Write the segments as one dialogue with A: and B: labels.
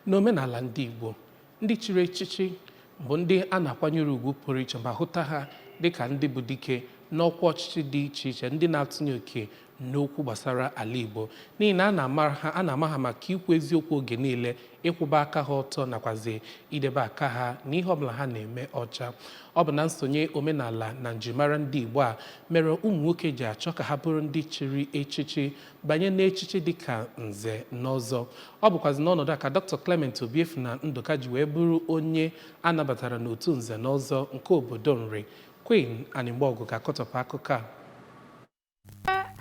A: N'omenala ndị Igbo, ndị chiri echichi bụ ndị a na-akwanyere ugwu pụrụ iche ma hụta ha dịka ndị bụ dike n'ọkwa ọchịchị dị iche iche, ndị na-atụnye oke n'okwu gbasara ala Igbo, n'ihi na a na-ama ha maka ikwu eziokwu oge niile, ịkwụba aka ha ọtọ, nakwazi idebe aka ha na ihe ọbụla ha na-eme ọcha. Ọ bụ na nsonye omenala na njirimara ndị Igbo a mere ụmụ nwoke ji achọ ka ha bụrụ ndị chiri echichi, banye n'echichi dịka nze na ọzọ. Ọ bụkwazi n'ọnọdụ a ka Dr. Clement Obiefuna Ndụka ji wee bụrụ onye a nabatara n'otu nze na ọzọ nke obodo Nri. Queen Anịmgbaọgụ ga-akọtọpụ akụkọ a.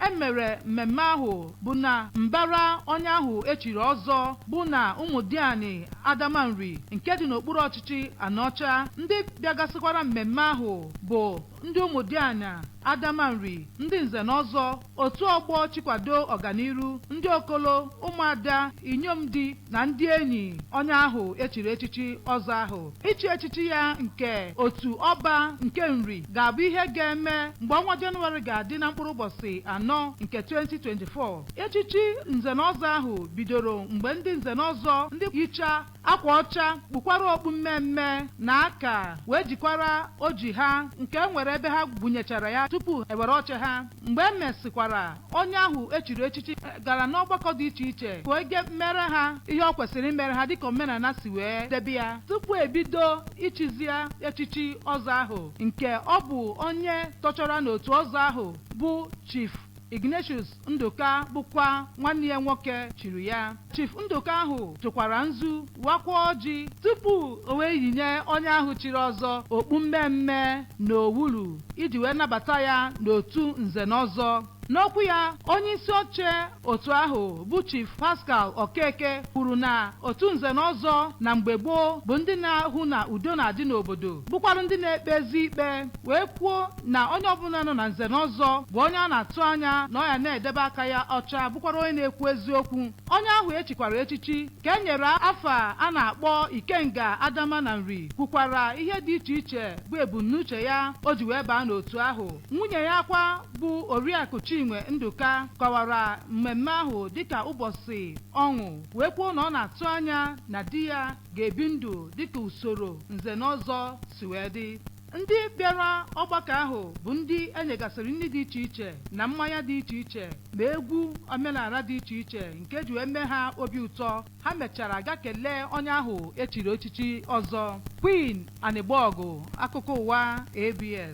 B: E mere mmemme ahụ bụ na mbara onye ahụ echiri ọzọ bụ na Ụmụdiani Adamanri nke dị n'okpuru ọchịchị Anọcha. Ndị bịagasịkwara mmemme ahụ bụ ndị Ụmụdiana Adamanri, ndị nze na ọzọ, otu ọgbọ Chikwado Ọganiru, ndị Okolo, ụmụada, inyom di na ndị enyi onye ahụ echiri echichi ọzọ ahụ. Ichi echichi ya nke otu ọba nke Nri ga-abụ ihe ga-eme mgbe ọnwa Jenụwarị ga-adị na mkpụrụ ụbọchị 4 nke 2024. Echichi nze na ọzọ ahụ bidoro mgbe ndị nze na ọzọ ndị yicha akwa ọcha, kpukwara okpu mmemme na aka, wee jikwara oji ha nke e nwere ebe ha bunyechara ya tupu ewere oche ha. Mgbe e mesịkwara, onye ahụ echiri echichi gara n'ọgbakọ dị iche iche ka oge mere ha ihe ọ kwesịrị imere ha dịka omenala si wee debe ya tupu ebido ichizi ya echichi ọzọ ahụ, nke ọ bụ onye tọchara n'otu ọzọ ahụ bụ Chief Ignatius Ndụka, bụkwa nwanne ya nwoke chiri ya. Chief Ndụka ahụ tụkwara nzu, wakwa ọjị tupu o wee yinye onye ahụ chiri ọzọ okpu mmemme na owulu iji wee nabata ya n'otu nze na ọzọ. N'okwu ya, onye isi oche otu ahụ bụ Chief Pascal Okeke kwuru na otu nze na ọzọ na mgbe gboo bụ ndị na-ahụ na udo na-adị n'obodo, bụkwarụ ndị na-ekpe ezi ikpe, wee kwuo na onye ọbụla nọ na nze na ọzọ bụ onye a na-atụ anya na ọ ya na-edebe aka ya ọcha, bụkwara onye na-ekwu eziokwu. Onye ahụ echikwara echichi ka e nyere afa a na-akpọ Ikenga Adama na Nri kwukwara ihe dị iche iche bụ ebumnuche ya o ji wee baa n'otu ahụ. Nwunye ya kwa bụ Oriakụ Chinwe Ndụka kọwara mmemme ahụ dịka ụbọchị ọṅụ, wee kwuo na ọ na-atụ anya na di ya ga-ebi ndụ dịka usoro nze na ọzọ si wee dị. Ndị bịara ọgbakọ ahụ bụ ndị enyegasịrị nri dị iche iche na mmanya dị iche iche ma egwu omenala dị iche iche nke ji wee mee ha obi ụtọ. Ha mechara ga kelee onye ahụ echiri echichi ọzọ. Queen Anịgbọgụ, akụkọ ụwa ABS.